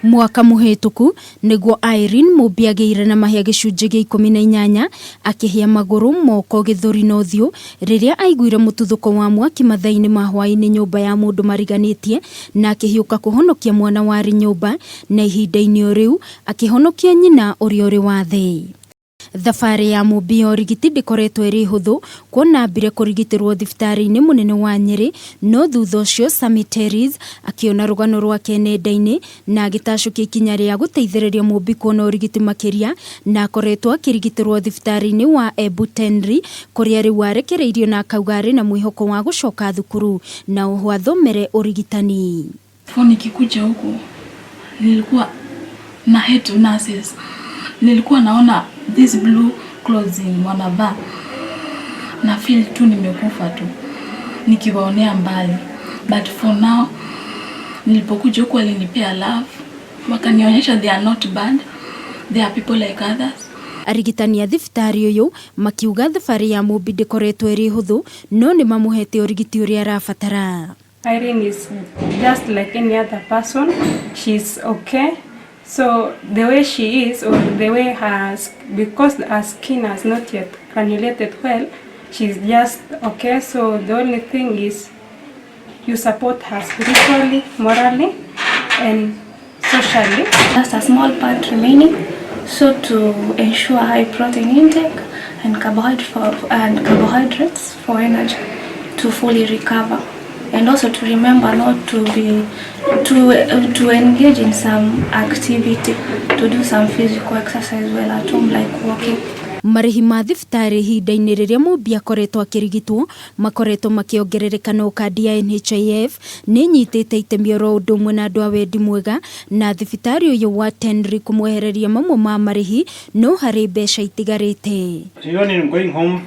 Mwaka mũhĩtũku nĩguo Irene Mũmbi agĩire na mahĩa gĩcunjĩ gĩa 18, akĩhĩa magũrũ, moko, gĩthũri na ũthiũ rĩrĩa aiguire mũtuthũko wa mwaki mathaa-inĩ ma hwaĩ-inĩ nyũmba ya mũndũ mariganĩtie na akĩhiũka kũhonokia mwana warĩ nyũmba na ihinda-inĩ o rĩu akĩhonokia nyina ũrĩa ũrĩ wa thĩ. Thabarĩ ya Mũmbi ya ũrigiti ndĩkoretwo ĩrĩ hũthũ kuona ambire kũrigitĩrwo thibitarĩ-inĩ mũnene wa Nyĩrĩ no thutha ũcio Sammy Terries akĩona rũgano rwake nenda-inĩ na agĩtacũkia ikinya rĩa gũteithĩrĩria Mũmbi kuona ũrigiti makĩria na akoretwo akĩrigitĩrwo thibitarĩ-inĩ wa Embu Tenri kũrĩa rĩu arekereirio na akauga arĩ na mwĩhoko wa gũcoka thukuru na oho athomere ũrigitani. Before nikikuja huku nilikuwa na hate nurses. Nilikuwa naona this blue clothing wanavaa na feel tu nimekufa tu nikiwaonea mbali, but for now nilipokuja huku walinipea love, wakanionyesha they are not bad, they are people like others. Arigitani a thibitarĩ ũyũ makiuga thabarĩ ya Mũmbi ndĩkoretwo ĩrĩ hũthũ no nĩ mamũhete ũrigiti ũrĩa arabatara. Irene is just like any other person. She's okay. So the way she is, or the way her, because her skin has not yet granulated well, she's just okay. So the only thing is you support her spiritually, morally, and socially. Just a small part remaining. So to ensure high protein intake and carbohydrates for energy to fully recover, and also to remember not to be to engage in some activity, to do some physical exercise while at home, like walking. Marĩhi ma thibitarĩ ihinda-inĩ rĩrĩa Mũmbi akoretwo akĩrigitwo makoretwo makĩongerereka no kandi ya NHIF nĩ ĩnyitĩte itemi oro ũndũ ũmwe na andũ a wendi mwega na thibitarĩ ũyũ wa Tenri kũmwehereria mamwe ma marĩhi no harĩ mbeca itigarĩte. She's only going home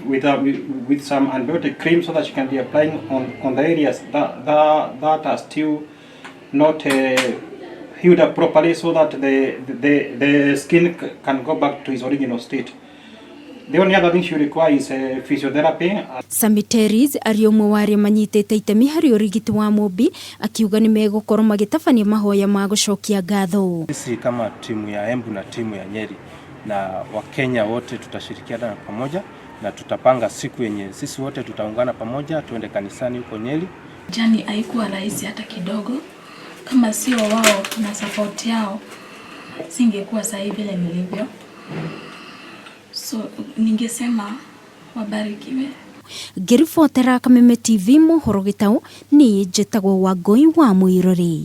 with some antibiotic cream so that she can be applying on the areas that are still not healed up properly, so that the skin can go back to its original state. The only other thing she requires is physiotherapy. Sammy Terries arĩ ũmwe wa arĩa manyitĩte itemi harĩ ũrigiti wa Mũmbi akiuga nĩ megũkorwo magĩtabania mahoya ma gũcokia ngatho. Sisi kama timu ya Embu na timu ya Nyeri na Wakenya wote tutashirikiana pamoja na tutapanga siku yenye sisi wote tutaungana pamoja tuende kanisani huko Nyeri. Journey haikuwa rahisi hata kidogo. Kama sio wao na support yao, singekuwa sasa hivi vile nilivyo. So ningesema wabarikiwe. Ngĩribotera Kameme TV mohoro gĩtaũ, niĩ njĩtagwo Wangũi wa Mũirũrĩ.